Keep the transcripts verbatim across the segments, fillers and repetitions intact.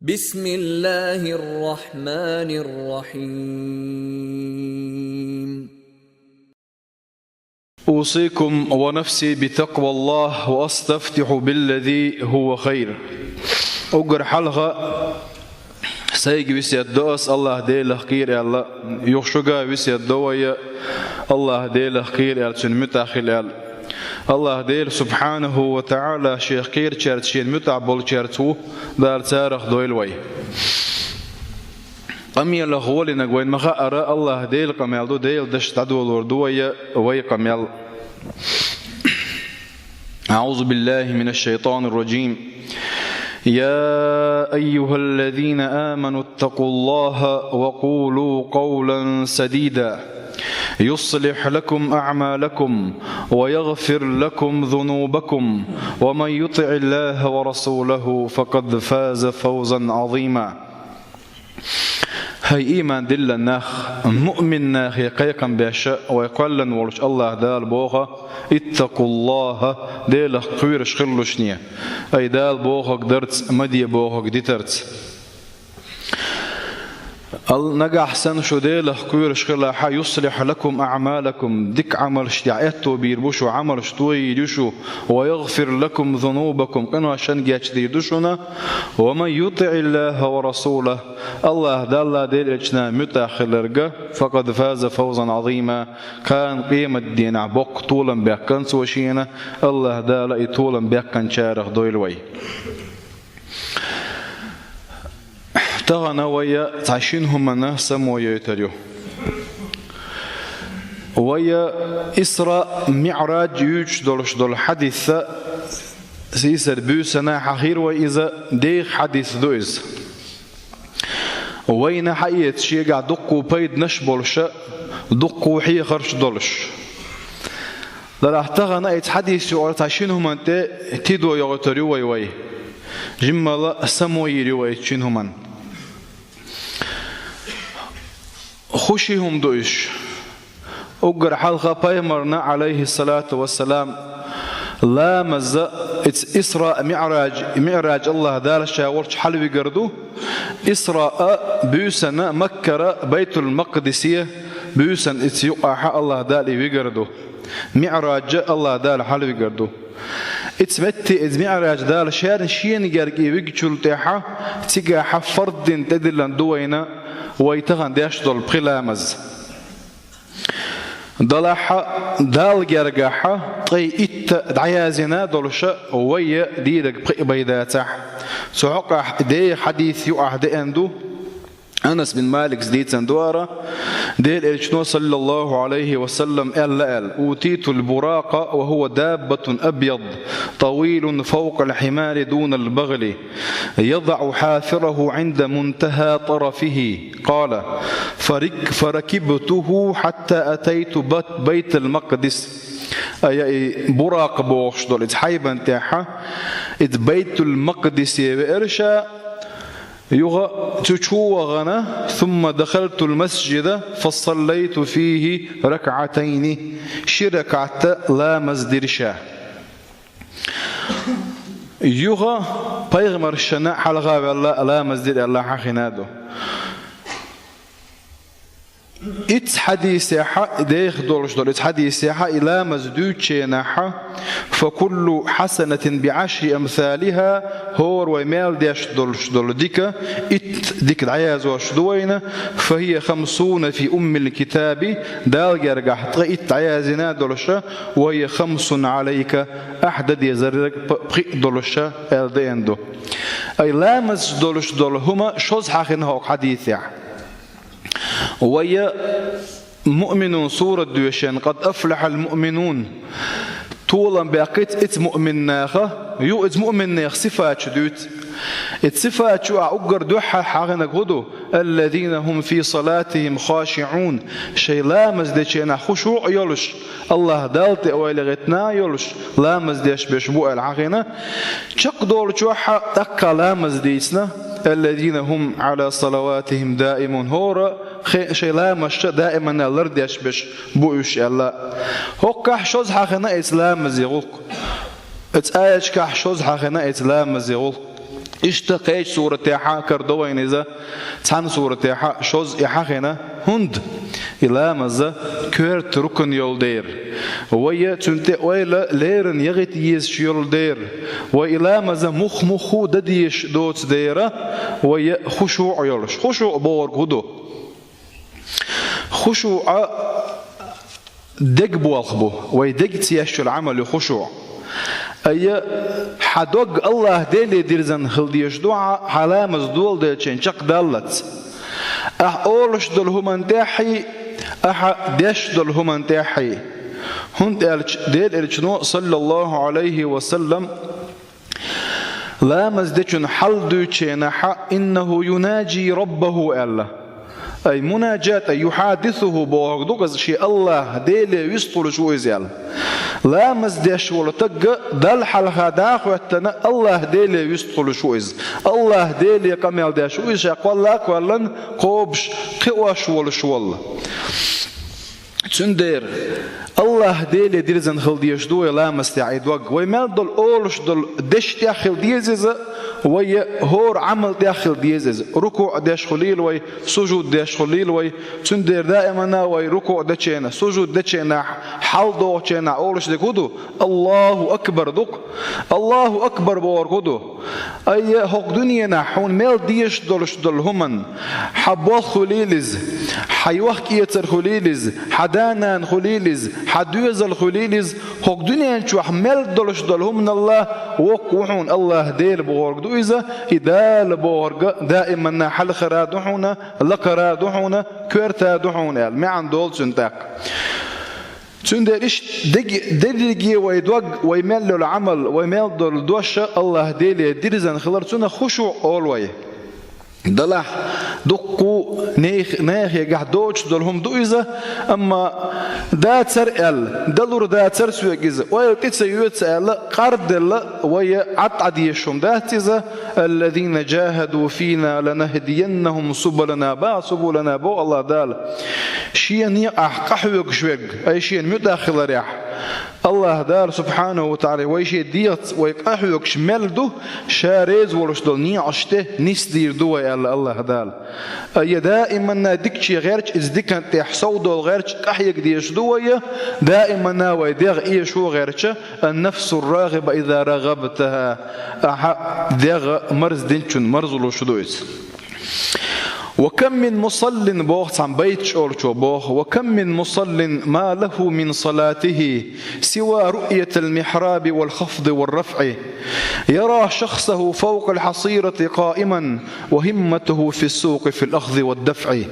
بسم الله الرحمن الرحيم. أوصيكم ونفسي بتقوى الله وأستفتح بالذي هو خير. Уггар хьалха сайга весет до ас, АллахӀ Делах кхера аьлла, юха шуга весет до вай, АллахӀ Делах кхера аьлла, Цунна муьтӀахь хила аьлла. АллахӀ Дела, субхьанаху ва таӀала, Шех кхерачаьрца, Шена муьтӀахь болчаьрца ву, Дала царах дойла вай. Къамелах гӀолинарг вайна ма хаъара, АллахӀ Делан къамел ду, Делан дашца дӀадолор ду вай, вай къамел. أعوذ بالله من الشيطان الرجيم. يا أيها الذين آمنوا اتقوا الله وقولوا قولا سديدا يصلح لكم أعمالكم ويغفر لكم ذنوبكم ومن يطع الله ورسوله فقد فاز فوزا عظيما. ХӀай иман дилла нах, муъмин нахе кхайкхам беш вай кхоьллина волчу АллахӀ Дала боху: «اتقوا الله», Делах кхоьруш хилалаш шуна, ай Дала бохург дарца, ма де бохург дитарца. Ал нагахь санна шу Делах кхоьруш хилахь, «يصلح لكم أعمالكم», дика Ӏамалш тӀехь аьтто бийр бу шу, Ӏамалш тойийр ю шу, «ويغفر لكم ذنوبكم», къиношна гечдийр ду шуна, «ومن يطع الله ورسوله», АллахӀ Далла, Делан Элчанна муьтӀахь хилларг, «فقد فاز فوزا عظيما», кхана къематдийнахь боккха толам баьккхина цо шена, АллахӀ Дала и толам баьккхинчарах дойла вай. Тахана вай цхьа шина хӀуманна само йойтур ю. Вай Исраъ, МиӀраж юьйцуш долуш долу хьадис, сийсара буьйсанна хьахийра вай иза, деха хьадис ду иза. Вайна хьаэца шегахь дуккха пайданаш болуша, дуккха хьехарш долуш. Делахь тахана оцу хьадис юкъара цхьа шина хӀуманна тӀе тидо йойтур ю вай вай. Жиммала само йийр ю вай оцу шина хӀуманна. ХӀун ши хӀума ду уьш? Уггар хьалха пайхамарна, Ӏалайхиссалату вассалам, ламаз, иза Исраъ, МиӀраж, МиӀраж АллахӀ Дала ша волчу хьалавигар ду. Исраъ буьйсанна Маккара Байтул-Макъдисе буьйсанна иза юкъахь АллахӀ Дала и вигар ду. МиӀраж АллахӀ Дала хьалавигар ду. Иза метте, иза МиӀраж Дала шеран шена герга и вигчул тӀаьхьа, цигахь фарз дина тӀедиллина ду вайна, вай тахана деш долу пхи ламаз. Делахь Далла гергахь ткъе итт дӀаяздина долуша вай дийриг пхиъ бен дацахь. Цу хьокъехь деха хьадис юкъахь деана ду. Анас бин Малика дийцина ду хӀара, Делан Элчано, саллаллаху Ӏалайхи ва саллам, аьлла аьлла: «أوتيت البراق وهو دابة أبيض طويل فوق الحمار دون البغل يضع حافره عند منتهى طرفه». قال: فرك-، فركبته حتى أتيت بت-، بيت المقدس. Ай, и Буракъ бохуш долу иза хьайбан тӀехь, иза Байтул-Макъдисе веара ша, юха цу чу вахана, ثم دخلت المسجد فصليت فيه ركعتين, ши ракаӀат ламаз дира ша. Юха пайхамар шена хьалха а ваьлла, ламаз дира аьлла хьахийна ду. Иза хьадисехь, деха долуш долу иза хьадисехь, и ламаз дуьйцучу хенахь, «فكل حسنة بعشر أمثالها», хӀора вай мел деш долуш долу дика, итт дика дӀаяздеш ду вайна, «فهي خمسون في أم الكتاب», Далла гергахь ткъе итт дӀаяздина долуша, «وهي خمس عليك», ахь дан дезарг п-, пхиъ долуша, аьлла деана ду. Ай ламаз долуш долу хӀума шозза хьахийна хӀокху хьадисехь. Вай Муъминун сурат доьшуш, «قد أفلح المؤمنون». Толам баьккхина иза муъмин наха, юха иза муъмин нехан сифаташ дуьйцу. Иза сифаташ юкъахь уггар дуьххьара хьахийнарг хӀун ду? «الذين هم في صلاتهم خاشعون». Шайн ламаз дечу хенахь хушуъ а йолуш, АллахӀ Далла тӀе ойла гӀеттина а йолуш, ламаз деш берш бу аьлла хьахийна. Чекхдолчохь а тӀаккха ламаз дийцина: «الذين هم على صلواتهم دائمون». ХӀора хе-, шайн ламазчохь даиманна лардеш берш бу уьш аьлла. ХӀокхахь шозза хьахийна иза ламазан гӀуллакх. Иза аяташкахь шозза хьахийна иза ламазан гӀуллакх. Иштта кхечу суратехьа карадо вайна иза, цхьана суратехьа шозза и хьахийна, хӀунда и ламаза коьрта рукн йолу дера. Вай цуьнан тӀе ойла леррина яхийта езаш йолу дера. Вай и ламаза мух-мухху дан дезаш доцу дера. Вай хушуъ йолуш. Хушуъ бохург хӀун ду? Хушуъ дегаболх бу, вай дегца еш йолу Ӏамал ю хушуъ. Айя, хьан дог АллахӀ Деле дирзина хила дезаш ду хьан, хьан ламаз доладелчийн чекхдаллалц. Ахьа олуш долу хӀуманна тӀехьий, ахьа деш долу хӀуманна тӀехьий. ХӀунда аьлча Делан Элчано, саллаллахӀу Ӏалайхи ва саллам, ламаз дечун хьал дуьйцучу хенахьа: «Иннаху юнаджи раббаху», – аьлла. Ай, мунаджат, ай, юхьадисуху бохург ду-кх иза, шен АллахӀ Деле вистхуьлуш ву иза аьлла. Ламаз деш волу стаг Далла хьалха дӀа а хӀоьттина, АллахӀ Деле вистхуьлуш ву иза. АллахӀ Деле къамел деш ву иза, ша кхолла а кхоьллина, кхобуш, кхиош волуш волла. Цундела АллахӀ Деле дирзина хила дезаш ду вай ламаз тӀехь и дог. Вай мел долу олуш долу дешна тӀехь хила деза иза, вай хӀора Ӏамал тӀехь хила деза иза. РукуӀ деш хуьлийла вай, сужуд деш хуьлийла вай. Цундела даимана вай рукуӀ дечу хенахь, сужуд дечу хенахь, хьал дохучу хенахь олуш дерг хӀун ду? АллахӀу акбар ду-кх. АллахӀу акбар бохург хӀун ду? Айя, хӀокху дуьненахь хьуна мел дезаш долуш долу хӀуманна, хьан болх хуьлийла иза, хьан йохк-эцар хуьлийла иза, хьан да-нана хуьлийла иза, хьан доьзал хуьлийла иза, хӀокху дуьнен чохь мел долуш долу хӀуманалла воккха ву хьуна АллахӀ Дела бохург ду иза, и Дала бохург даиманна хьалхара ду хьуна, лакхара ду хьуна, коьрта ду хьуна аьлла, маьӀна долу цуьнан тӀаккха. Цундела иштта дерриге вай дог, вай мел йолу Ӏамал, вай мел долу дош АллахӀ Деле дирзина хилар, цунах хушуъ олу вай. Делахь дуккха нех-, нахехь доцуш долу хӀума ду иза, амма дацара аьлла, далур дацара соьга иза, ойла тӀе ца йоьду аьлла, къарделла вай Ӏад Ӏа дезаш хӀума дац иза, «Аллазина джахаду фина ланахдияннахум субулана», боху, «субулана», боху АллахӀ Дала. Шен некъахь къахьоьгуш верг, ай шена муьтӀахь хиларехь. АллахӀ Дала, субхьанаху ва тагӀала, вай шен дегӀаца вай къахьоьгуш мел ду, ша реза волуш долу некъаш тӀе нисдийр ду вай аьлла АллахӀ Дала. Айя, даиманна дикаче гӀерташ, иза диканна тӀехь совдала гӀерташ къахьега дезаш ду вай, даиманна вай дегӀ эшо гӀерташ, «Ан-нафсур-рагӀиба иза рагӀабтаха», ахьа дегӀ марздинчун марзлуш ду иза. «Ва кам мин мусаллин», боху цхьана байт чӀолчо боху, «ва кам мин мусаллин ма лаху мин салатихи сива руъятил михьраби вал хафди вар рафъи, яра шахсаху фавкъал хьасирати къаиман ва хӀимматуху фис-сукъи фил ахзи вад дафъи».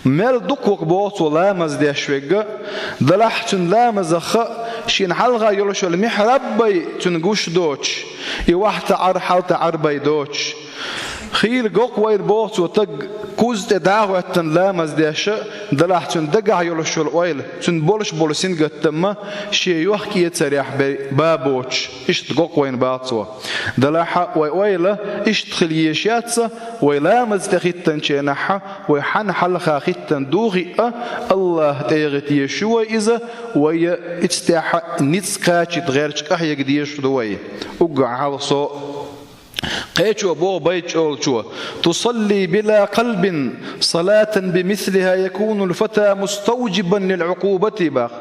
Мел ду-кх воккха боху цо ламаз деш верг, делахь цуьнан ламазах шена хьалха йолуш йолу михьраб бай цуьнан гуш доцуш, и вахьта Ӏар, хьалта Ӏар бай доцуш. Хийла го-кх вайна боху цо стаг, куз тӀе дӀа а хӀоьттина ламаз деш, делахь цуьнан дагахь йолуш йолу ойла, цуьнан болуш болу сингаттам шен йохк-эцарехь бен ба боцуш, иштта го-кх вайна боху цо. Делахь вай ойла иштта хила езаш яц, вай ламаз тӀе хӀиттинчу хенахь, вай хьан хьалха хӀиттина ду хиъна, АллахӀ тӀе яхийта езаш ю вай иза, вай иццехь ницкъ кхачийта гӀерташ къахьега дезаш ду вай. Уггар хьалха со Кхечо боху байт чӀолчо: «Тусалли била къалбин салатан бимислиха якунул фата мустаужибан лил Ӏукъубати», – бах.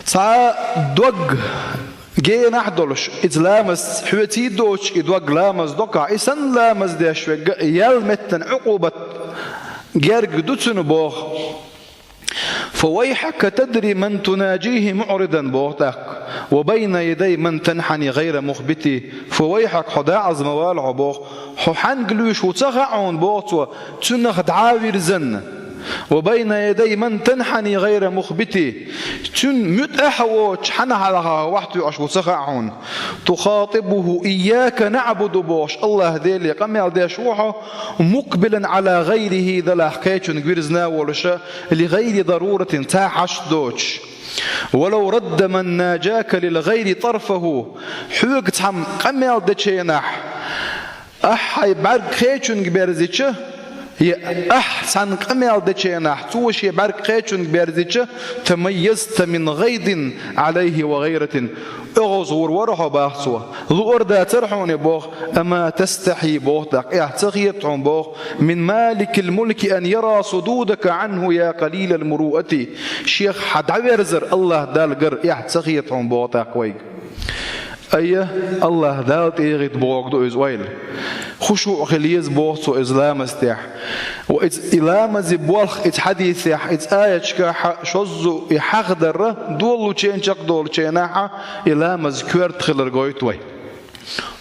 Цхьа дог генахь а долуш, иза ламаз хьоьций а доцуш, и дог ламаз доккхахь, и санна ламаз деш верг ял меттан Ӏукъубат герга ду цуьнан боху. «Фа вайхьака тадри ман тунаджихи муӀридан», – боху тӀаккха. «Ва байна ядай ман танхьани гӀайра мухбити». «Фа вайхьака, хьо декъаза ма вала хьо», – боху. «Хьо хьаьнга луьйш ву ца хаьа хьуна», – боху цо, цунах дӀа а вирзина. «Ва байна ядай ман танхьани гӀайра мухбити». Цуьнан муьтӀахь а воцуш, хьан хьалха хьо вахьтоьхуш ву ца хаьа хьуна. «Тухатибуху ийяка наӀбуду», – бохуш, АллахӀ Деле къамел деш ву хьо, «мукбилан Ӏала гӀайрихи», делахь кхечунга вирзина а волуша, «ли гӀайри даруратин», цхьа хьашт доцуш. «Валав радда ман наджака лил гӀайри тарфаху», хьоьга цхьамма къамел дечу хенахь, ахь хьайн бӀаьрг кхечунга берзича, Я ахь цхьана къамел деченахь, цо шен бӀаьрг кхечунга берзича, тамайязта мин гӀайдин Ӏалайхи ва гӀайратин. ОьгӀаз гӀур вара хьо, бах цо. Луъар дацар хьуна, бох, ама тастахьи, бох, тӀаккха эхь ца хета хьуна, бох, мин маликил мулки ан яра судудака Ӏанху я къалилал муруъати. Шех хьа дӀаверзар АллахӀ Далла гар эхь ца хета хьуна, бох, тӀаккха вайга. Айя, АллахӀ Далла тӀегӀит боху ду иза ойла. Хушуъ хила еза боху цо иза ламаз тӀехь. Ва иза и ламази болх, иза хьадисехь, иза аячкахьа шоззу и хьахдарра доллучен чекхдолченахьа и ламаз коьрта хилар гойту вай.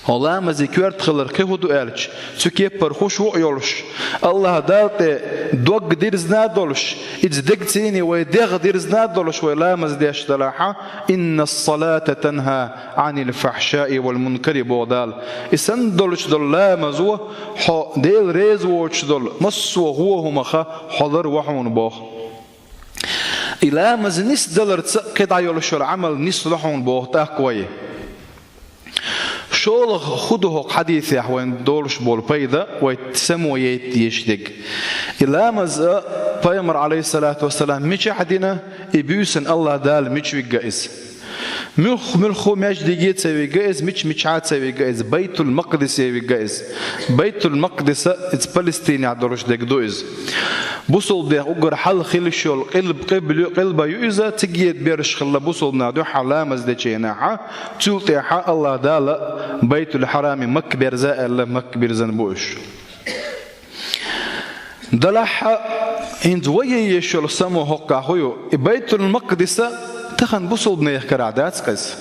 Хьо ламази коьрта хилар кхин хӀун ду аьлча, цу кеппара хушуъ йолуш, АллахӀ Далла тӀе дог дирзина а долуш, иза дегцийне вай дегӀ дирзина а долуш вай ламаз деш далахьа, инна ас-салата танхьа Ӏанил фахьшаи вал мункари, боху Дала. И санна долуш долу ламазо хьо Дела реза воцуш долу массо а гӀо хӀумаха хьо лар во хьуна, боху. И ламаз нисдаларца кхидӀа йолуш йолу Ӏамал нисло хьуна, боху тӀаккха вай. ШолгӀа хӀун ду хӀокху хьадисехь вайна долуш болу пайда, вай само яйта дезаш дерг? И ламаз а Пайхамар, Ӏалайхиссалату вассалам, мичахь дина, и буьйсанна АллахӀ Дала мича вигга иза? Муьлх-муьлххо маьждиге ца вигга иза, мича-мича ца вигга иза, Байтул-Макъдисе вигга иза. Байтул-Макъдиса иза Палестинехь долуш дерг ду иза. Бусулбанех уггар хьалха хилла йолу къилб-, къибла ю-, къилба ю иза, циге берш хилла бусулбанех дуьххьал ламаз деченахьа, цул тӀаьхьа АллахӀ Дала Байтул-Хьарами Макка берза аьлла, Макка бирзина бу уьш. Далахьа, хӀинца вай яйеш йолу само хӀоккхахь хӀун ю? И Байтул-Макъдиса тахана бусулбанех карахь дац-кх иза?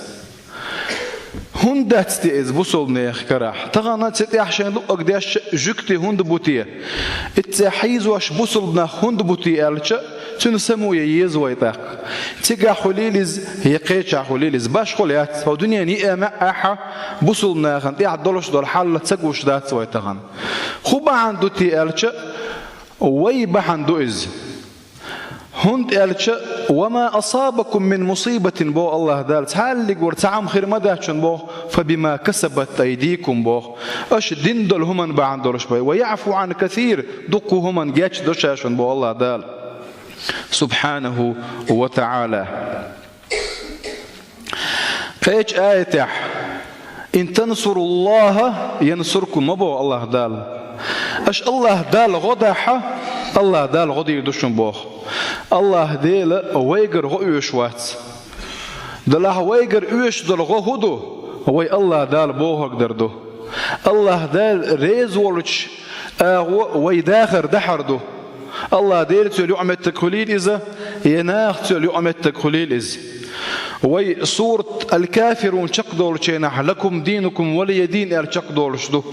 ХӀунда дац те иза бусулбанех карахь? Тахана цу тӀехь шайн луъург деш жуьгти хӀунда бу те? Иццехь хьийзош бусулбанех хӀунда бу те аьлча, цуьнан само ян еза вай тӀаккха. Цигахь хуьлийла иза, я кхечахь хуьлийла иза. Башхо яц, хӀо дуьненан йиъ а маьӀӀехьа бусулбанехана тӀехь долуш долу хьал ца гуш дац вай тахана. ХӀун бахьана ду те аьлча, вай бахьана ду иза. ХӀунда аьлча, «Ва ма асабакум мин мусибатин», боху АллахӀ Дала, цхьаллиг вара цхьа хӀума хир ма дац шуна, боху, «фа бима касабат айдикум», боху. Аша дина долу хӀуманна бахьана долуш бай. «Ва яӀфу Ӏан касир», дуккха хӀуманна гечдо ша шуна, боху АллахӀ Дала, субхьанаху ва таӀала. Кхечу аятехь: «Ин тансуруллаха янсуркум», ма боху АллахӀ Дала. Аша АллахӀ Далла гӀо дахьа, АллахӀ Дала гӀо дийр ду шуна, боху. АллахӀ Дела вайгара гӀо оьшуш вац. Делахь вайгара оьшуш долу гӀо хӀун ду? Вай АллахӀ Дала бохург дар ду. АллахӀ Дала реза волчу агӀо вай дахар дахьар ду. АллахӀ Дела цуьнан юкъаметтиг хуьлийла иза, я наха цуьнан юкъаметтиг хуьлийла иза. Вай сурат Аль-Кафирун чекхдолучу хенахь, «Лакум динукум валия дин», аьлла чекхдолуш ду.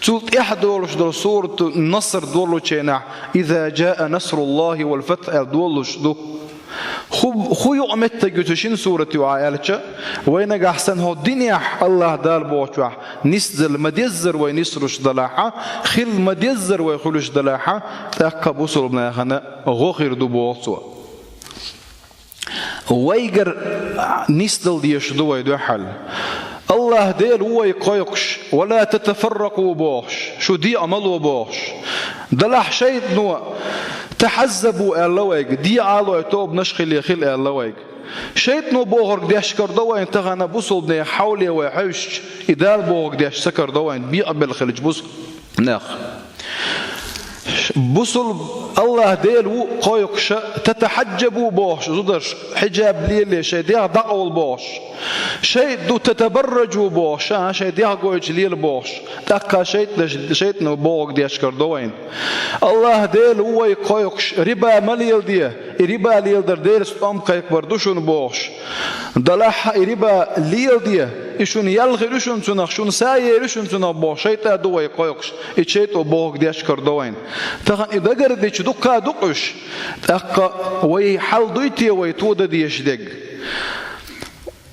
Цул тӀаьхьа долуш долу сурату Наср долучу хенахь, «Иза джаа насруллахи вал фатх», аьлла долуш ду. ХӀу-, хӀун юкъаметтиг ю цу шина сурат юкъахь аьлча, вай нагахь санна хӀокху динехь АллахӀ Дала бохучохь нисдала ма-деззара вай нислуш далахьа, хила ма-деззара вай хуьлуш далахьа, тӀаккха бусулбанехана гӀо хир ду, боху цо. Вайгара нисдала дезаш ду вай дуьххьал. АллахӀ Дела ву вай кхойкхуш, «Ва ла татафарракъу», бохуш, шу декъа ма ло бохуш. Делахь шайтано «тахьаззабу» аьлла вайга, декъа а лой, тобанаш а хилий хила аьлла вайга. Шайтано бохург деш карадо вайна тахана бусулбанех хьовле вай хьаьвсича, и Дала бохург деш ца карадо вайна, бекъабелла хилча бусулбанех. Бусулб-, АллахӀ Дела ву кхойкхуша, «татахьаджабу» бохуш, зударша хьиджаб лелале шайн дегӀ дӀакъовла бохуш. ШайтӀа ду «татабарраджу» бохуш, а, шайн дегӀ гойтуш лела бохуш. ТӀаккха шайтӀа-, шайтӀано бохург деш карадо вайна. АллахӀ Дела ву вай кхойкхуш, риба ма леладе, и риба леладар Делаца тӀом кхайкхабар ду шуна бохуш. Делахь и риба леладе, и шуна ял хир ю шуна цунах, шуна са ер ю шуна цунах бохуш, шайтӀа ду вай кхойкхуш, и шайтӀо бохург деш карадо вайна. Тахана и дагардича дуккха а ду-кх уьш, тӀаккха вай хьал дуй те вай тодан дезаш дерг?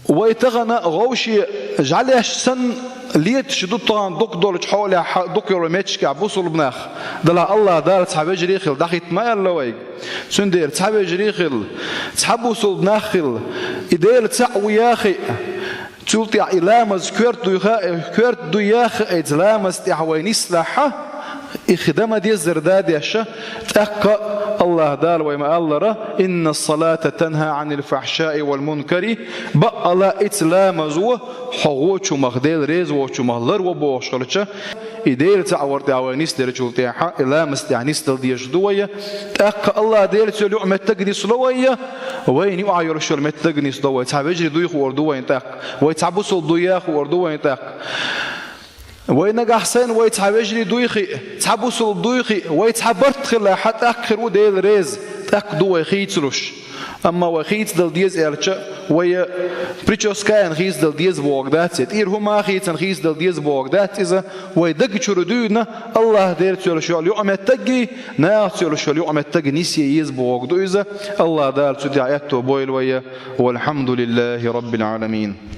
Вай тахана гӀовше жӀаьлеш санна леташ ду тахана дукха долчу хьолехь дукха йолу меттигашкахь бусулбанаш. Делахь АллахӀ Дала цхьа вежарий хила дӀахӀитта ма аьлла вайга. Цундела цхьа вежарий хила, цхьа бусулба нах хила, и Дела цхьаъ ву яхи, цул тӀаьхьа и ламаз коьрта дуй ха-, коьрта дуй яхи, айца ламаз тӀехь вай нислахьа, Их дан ма дезара да дешаш, тӀаккха АллахӀ Дала вай ма аллара: «إن الصلاة تنهى عن الفحشاء والمنكر», бакъала а из ламазо хьо гӀочу мах, Дела реза воцу мах ларво бохуш хилча, и Дела цхьаъ вар тӀехь вай нисделчул тӀехьа, и ламаз тӀехь нисдала дезаш ду вай. ТӀаккха АллахӀ Делаца йолу юкъаметтиг нисло вай, вайна юкъахь йолуш йолу меттиг нисло вай. Цхьа вежарий дуй хуур ду вайна тӀаккха, вай цхьа бусалба дуй хуур ду вайна тӀаккха. Вай нагахь санна вай цхьа вежарий дуй хиъ, цхьа бусалба дуй хиъ, вай цхьа барт хилахь, тӀаккха хир ву Дела реза, тӀаккха ду вай хийцалуш. Амма вай хийцадала деза аьлча, вай прическа а хийцадала деза бохург дац, я тӀера хӀума а хийцина хийцадала деза бохург дац иза, вай даг чуьра дуьйна АллахӀ Делаца йолуш йолу юкъаметтиг а, нахаца йолуш йолу юкъаметтиг а нисе еза бохург ду иза. АллахӀ Дала цу тӀехь аьтто бойла вай. والحمد لله رب العالمين.